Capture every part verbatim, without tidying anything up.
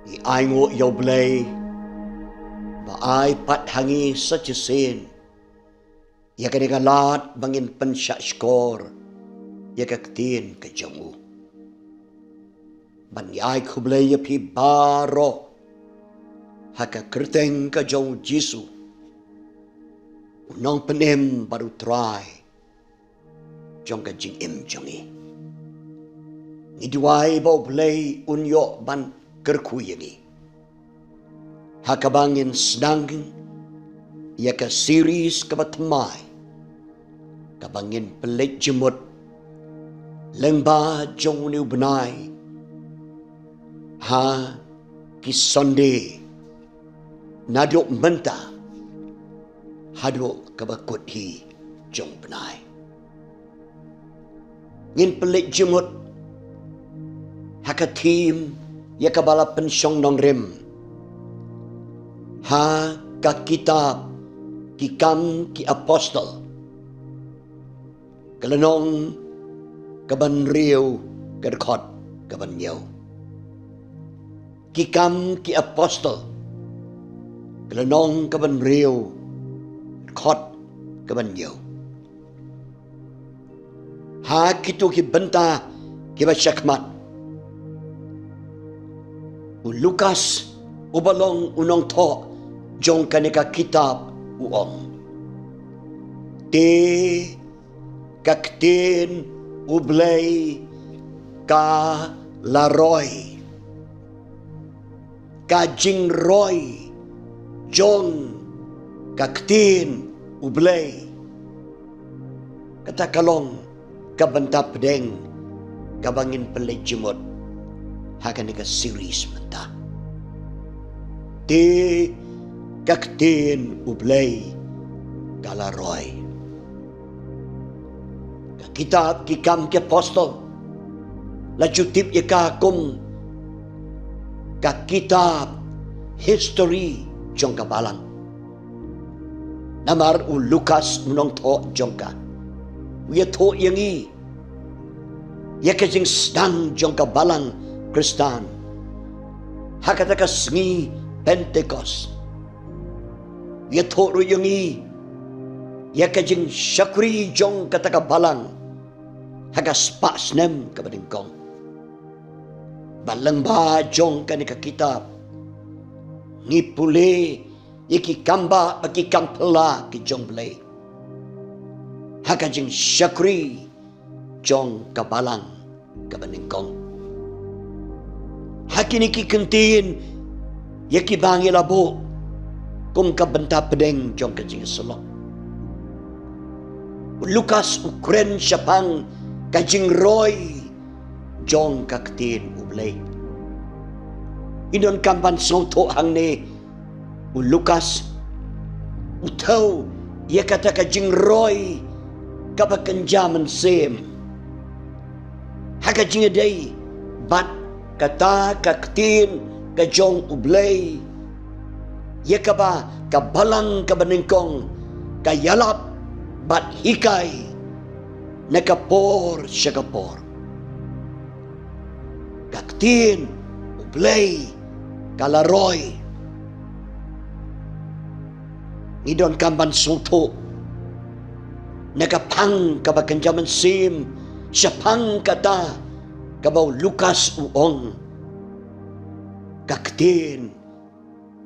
Ngi ainguh ïa U Blei ba ai pat ha ngi sa shisien ïa kane ka lad ba ngin pynshah shkor ïa ka ktien ka jong u. Ban ngi ai khublei ïa phi baroh ha ka kyrteng ka jong U Jisu, U Nongpynim bad U Trai jong ka jingim jong ngi. Ngi duwai ba U Blei un ïoh ban kyrkhu ïa ngi ha kaba ngin sdang ïa ka series kaba thymmai, kaba ngin pynleit jingmut lyngba jong une u bnai ha ki Sunday, naduh mynta haduh kaba kut hi jong u bnai. Ngin pynleit jingmut ha ka theme ïa kaba la pynshong nongrim ha ka kitab Ki Kam ki Apostol, ka lynnong kaba hynriew, ka dkhot kaba hynñiew. Ki Kam ki Apostol, ka lynnong kaba hynriew, dkhot kaba hynñiew. Ha kito ki bynta kiba shakhmat, u Lukas uba long u nongthoh jong kane ka kitab u ong: Te ka ktien U Blei ka la roi. Ka jingroi jong ka ktien U Blei, kata ka long ka bynta pdeng kaba ngin pynleit jingmut ha kane ka series mynta. Te ka ktien U Blei ka la roi. Ka kitab Ki Kam ki Apostol la ju tip ïa ka kum ka kitab history jong ka Balang. Namar u Lukas u nongthoh jong ka u ïathuh ïa ngi ïa ka jingsdang jong ka Balang Khristan ha kata ka sngi Pentekost. U ïathuh ruh ïa ngi ïa ka jingshakri jong kata ka Balang ha ka spah snem kaba nyngkong. Bad lyngba jong kane ka kitab ngi pule ïa ki kambah bad ki kam phylla ki jong U Blei ha ka jingshakri jong ka Balang kaba nyngkong. Ha kine ki kyntien ïa kiba ngi la buh kum ka bynta pdeng jong ka jingïasyllok, u Lukas u kren shaphang ka jingroi jong ka ktien U Blei. Ngi donkam ban sngewthuh hangne, u Lukas u thew ïa kata ka jingroi kaba kynja mynsiem ha ka jingïadei bad kata ka ktien ka jong U Blei, ïa kaba ka Balang kaba nyngkong ka ïalap bad hikai na ka por sha ka por. Ka ktien U Blei ka la roi. Ngi donkam ban sngewthuh na ka phang kaba kynja mynsiem shaphang kata kaba u Lukas u ong, ka ktien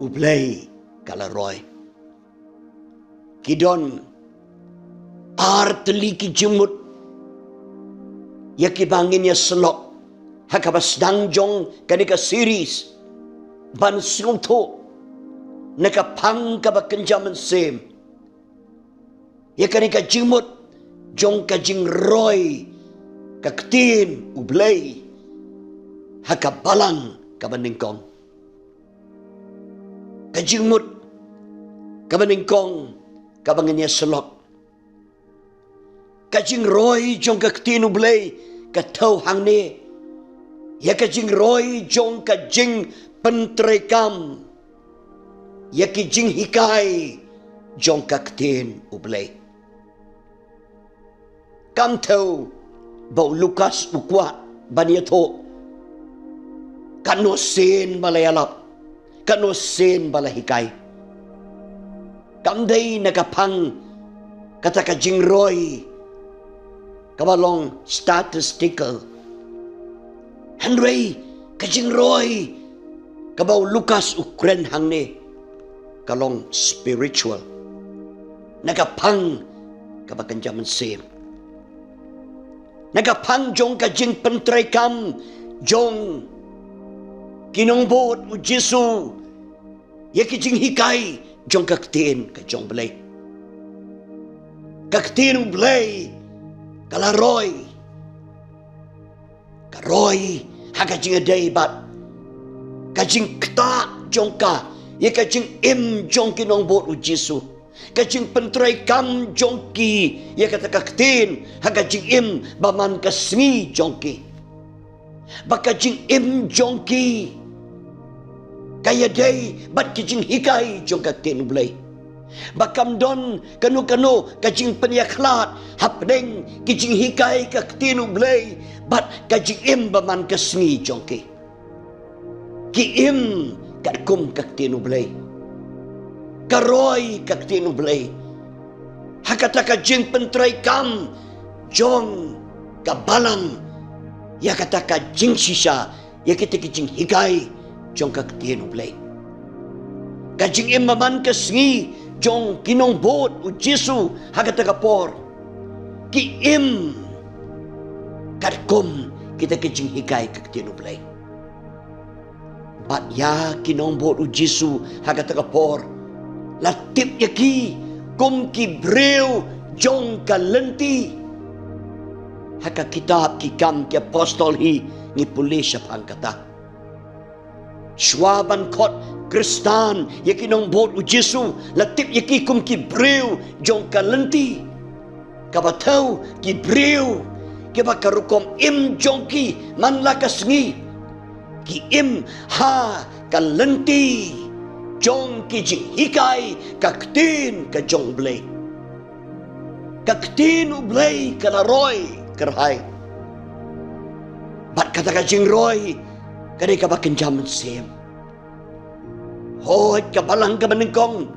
U Blei ka la roi. Ki don ar tylli ki jingmut ïa kiba ngin ïasyllok ha kaba sdang jong kane ka series, ban sngewthuh na ka phang kaba kynja mynsiem ïa kane ka jingmut jong ka jingroi ka ktien U Blei ha ka Balang kaba nyngkong. Ka jingmut kaba nyngkong kaba ngin ïasyllok, ka jingroi jong ka ktien U Blei ka thew hangne ïa ka jingroi jong ka jingpyntreikam ïa ki jinghikai jong ka ktien U Blei. Kam thew ba u Lukas u kwah ban ïathuh Katno sien ba la ïalap, katno sien ba la hikai, kam dei na ka phang kata ka jingroi kaba long statistical. Hynrei ka jingroi kaba u Lukas u kren hangne ka long spiritual, na ka phang kaba kynja mynsiem, na ka phang jong ka jingpyntreikam jong ki nongbud u Jisu ïa ki jinghikai jong ka ktien ka jong Blei. Ka ktien u Blei ka la roi, ka roi ha ka jingïadei bad ka jingktah jong ka ïa ka jingim jong ki nongbud u Jisu, ka jingpyntreikam jong ki ïa kata ka ktien ha ka jingim ba man ka sngi jong ki, ba ka jingim jong ki ka ïadei bad ki jinghikai jong ka ktien u Blei, ba kam don kano kano ka jingpynïakhlad hapdeng ki jinghikai ka ktien u Blei bad ka jingim ba man ka sngi jong ki. Ki im katkum ka ktien u Blei, ka roi ka ktien u Blei ha kata ka jingpyntreikam jong ka balang ïa kata ka jingshisha, ïa kita ki jinghikai jong ka ktien u Blei. Ka jingim ba man ka sngi jong ki nongbud u Jisu ha kata ka por, ki im katkum kita ki jinghikai ka ktien u Blei. Bad ïa ki nongbud u Jisu ha kata ka por la tip ïa ki kum ki briew jong ka lynti. Ha ka kitab Ki Kam ki Apostol hi ngi pule shaphang kata. Shuwa ban khot Khristan ïa ki nongbud u Jisu, la tip ïa ki kum ki briew jong ka lynti. Kaba thew, ki briew kiba ka rukom im jong ki man la ka sngi, ki im ha ka lynti jong ki jinghikai ka ktien ka jong Blei. Ka ktien u Blei ka la roi kyrhai. Bad kata ka jingroi ka dei kaba kynja mynsiem. Hooid, ka balang kaba nyngkong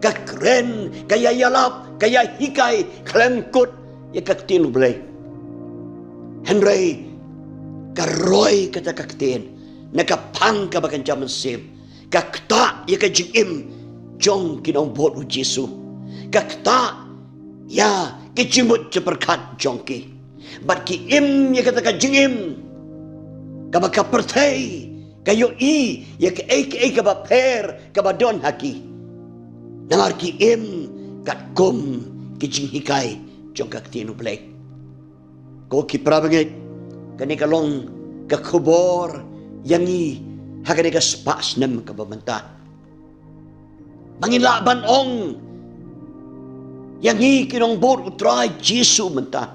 ka kren, ka ïa ïalap, ka ïa hikai khlem kut ïa ka ktien u Blei. Hynrei ka roi kata ka ktien na ka phang kaba kynja mynsiem, ka ktah ïa ka jingim jong ki nongbud u Jisu, ka ktah ïa ki jingmut jingpyrkhat jong ki. Bad ki im ïa kata ka jingim kaba ka pyrthei ka ïohi ïa kaei kaei kaba pher kaba don ha ki. Namar ki im katkum ki jinghikai jong ka ktien u Blei. Ko ki parabangeit, kane ka long ka khubor ïa ngi ha kane ka spah snem kaba mynta. Ba ngin lah ban ong ïa ngi ki nongbud u Trai Jisu mynta,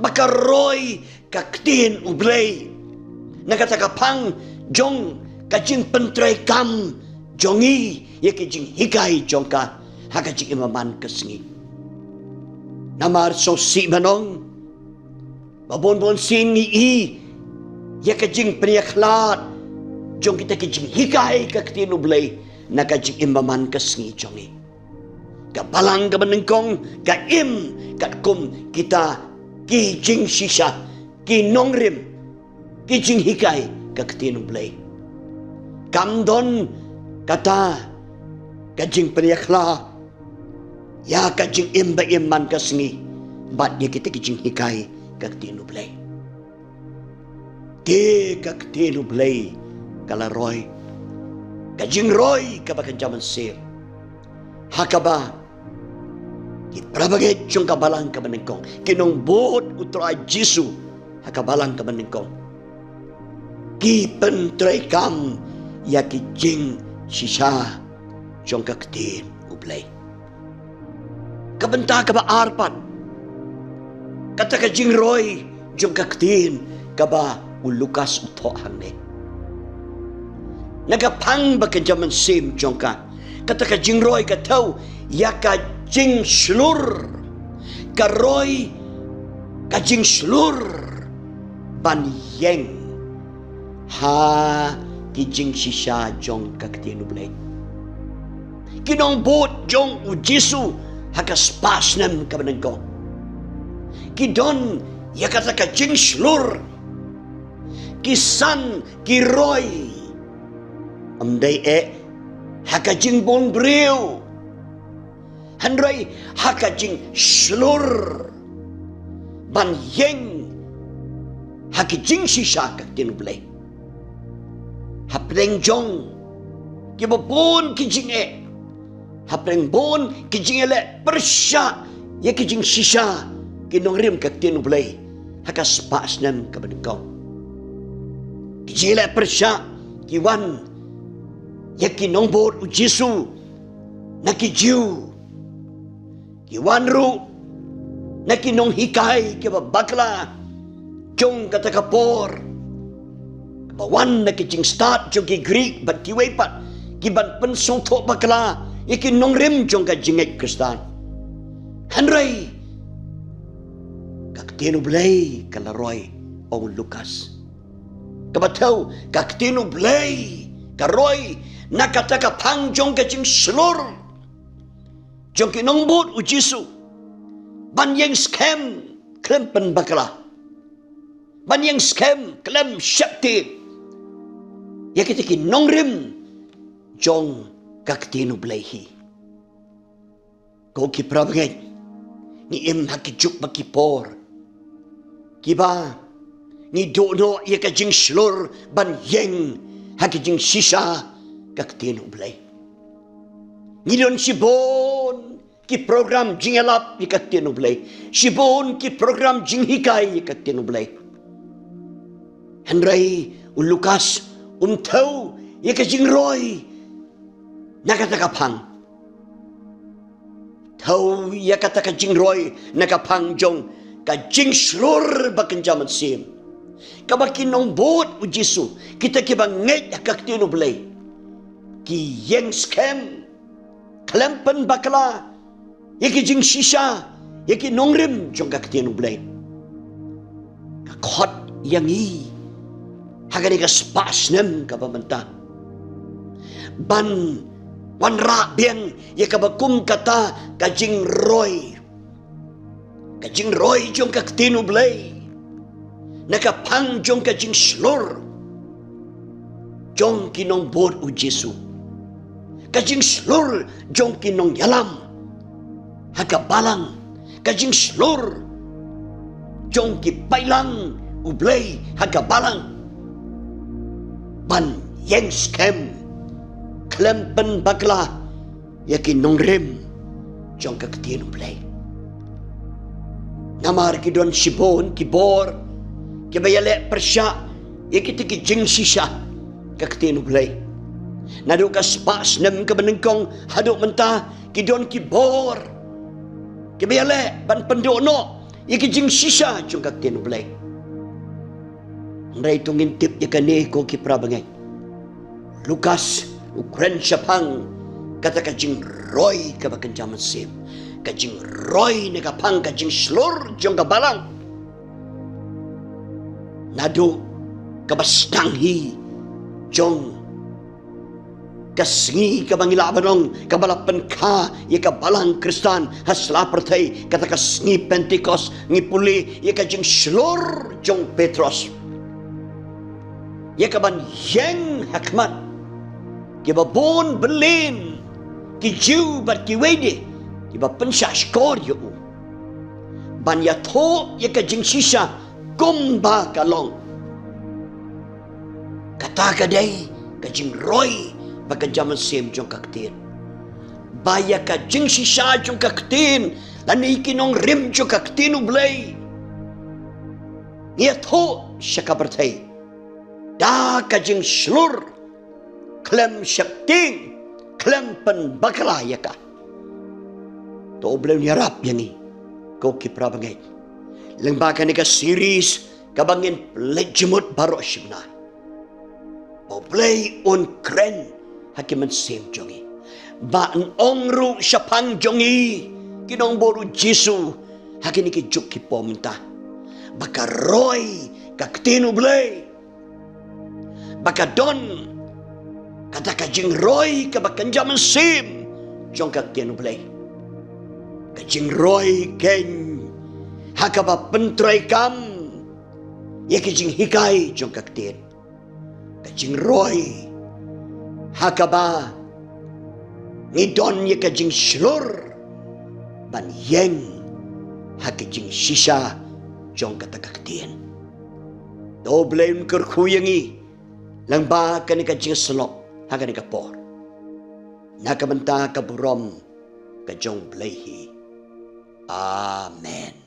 ba ka roi ka ktien u Blei na kata ka phang jong ka jingpyntreikam jong ngi ïa ki jinghikai jong ka ha ka jingim ba man ka sngi. Namar sngewsih ban ong, ba bun bun sien ngi i ïa ka jingpynïakhlad jong kita ki jinghikai ka ktien u Blei na ka jingim ba man ka sngi jong ngi. Ka balang kaba nyngkong ka im katkum kita ki jingshisha, ki nongrim, ki jinghikai ka ktien u Blei. Kam don kata ka jingpynïakhlad ïa ka jingim ba im man ka sngi bad ïa kita ki jinghikai ka ktien u Blei. Te ka ktien u Blei ka la roi, ka jingroi kaba kynja mynsiem, ha kaba ki parabangeit jong ka balang kaba nyngkong, ki nongbud u Trai Jisu ha ka balang kaba nyngkong, ki pyntreikam ïa ki jingshisha jong ka ktien u Blei. Ka bynta kaba ar pat, kata ka jingroi jong ka ktien kaba u Lukas u thoh hangne, na ka phang ba kynja mynsiem jong ka, kata ka jingroi ka thew ïa ka jingshlur, ka roi ka jingshlur ban ïeng Ha ki jingshisha jong ka ktien U Blei. Ki nongbud jong U Jisu ha ka spah snem kaba nyngkong ki don ïa kata ka jingshlur, ki san, ki roi. Ym dei eh ha ka jingbun briew, hynrei ha ka jingshlur ban ïeng ha ki jingshisha ka ktien U Blei. Hapdeng jong kiba bun ki jingeh, hapdeng bun ki jingeh leh pyrshah ïa ki jingshisha, ki nongrim ka ktien U Blei ha ka spah snem kaba nyngkong. Ki jingeh leh pyrshah ki wan ïa ki nongbud U Jisu na ki Jiw. Ki wan ruh na ki nonghikai kiba bakla jong kata ka por, kiba wan na ki jingstad jong ki Grik bad kiwei pat, ki ban pynsngewthuh bakla ïa ki nongrim jong ka jingngeit Khristan. Hynrei ka ktien U Blei ka la roi, ong u Lukas. Kaba thew, ka ktien U Blei ka roi na kata ka phang jong ka jingshlur jong ki nongbud U Jisu ban ïeng skhem khlem pynbakla, ban ïeng skhem khlem sheptieng ïa kita ki nongrim jong ka ktien U Blei hi. Ko ki parabangeit, ngi im ha ki juk bad ki por kiba ngi duh noh ïa ka jingshlur ban ïeng ha ka jingshisha ka ktien U Blei. Ngi don shibun ki program jingïalap ïa ka ktien U Blei, shibun ki program jinghikai ïa ka ktien U Blei. Hynrei u Lukas um thew ïa ka jingroi na kata ka phang. Thew ïa kata ka jingroi na ka phang jong ka jingshlur ba kynja mynsiem, kaba ki nongbud U Jisu, kita kiba ngeit ha ka ktien U Blei, ki ïeng skhem khlem pynbakla ïa ki jingshisha, ïa ki nongrim jong ka ktien U Blei. Ka khot ïa ngi ha kane ka spah snem kaba mynta ban wanrah biang ïa kaba kum kata ka jingroi, ka jingroi jong ka ktien U Blei na ka phang jong ka jingshlur jong ki nongbud U Jisu, ka jingshlur jong ki nongïalam ha ka balang, ka jingshlur jong ki paidlang U Blei ha ka balang, ban ïeng skhem khlem pynbakla ïa ki nongrim jong ka ktien U Blei. Namar ki don shibun ki bor kiba ïaleh pyrshah ïa kita ki jingshisha ka ktien U Blei. Naduh ka spah snem kaba nyngkong haduh mynta, ki don ki bor kiba ïaleh ban pynduh noh ïa ki jingshisha jong ka ktien U Blei. Hynrei to ngin tip ïa kane, ko ki parabangeit. Lukas u kren shaphang kata ka jingroi kaba kynja mynsiem, ka jingroi na ka phang ka jingshlur jong ka balang. Naduh kaba sdang hi jong ka sngi kaba ngi lah ban ong kaba la pynkha ïa ka balang Khristan ha sla pyrthei, kata ka sngi Pentekost, ngi pule ïa ka jingshlur jong Petros, ïa kaban ïeng ha khmat kiba bun bylin ki Jiw bad kiwei de kiba pynshah shkor ïa u, ban ïathuh ïa ka jingshisha kumba ka long. Kata ka dei ka jingroi ba kynja mynsiem jong ka ktien, ba ïa ka jingshisha jong ka ktien lane ki nongrim jong ka ktien U Blei ngi ïathuh sha ka pyrthei da ka jingshlur, khlem sheptieng, khlem pynbakla ïa ka. To U Blei un ïarap ïa ngi, ko ki parabangeit, lyngba kane ka series kaba ngin pynleit jingmut baroh shi bnai. Ba U Blei un kren ha ki mynsiem jong ngi, ba yn ong ruh shaphang jong ngi ki nongbud U Jisu ha kine ki juk ki por mynta, ba ka roi ka ktien U Blei ba ka don kata ka jingroi kaba kynja mynsiem jong ka ktien U Blei. Ka jingroi keiñ ha kaba pyntreikam ïa ka jinghikai jong ka ktien. Ka jingroi ha kaba ngi don ïa ka jingshlur ban ïeng ha ka jingshisha jong kata ka ktien. To Blei un kyrkhu ïa ngi lyngba kane ka jingsyllok ha kane ka por, na ka bynta ka burom ka jong U Blei hi. Amen.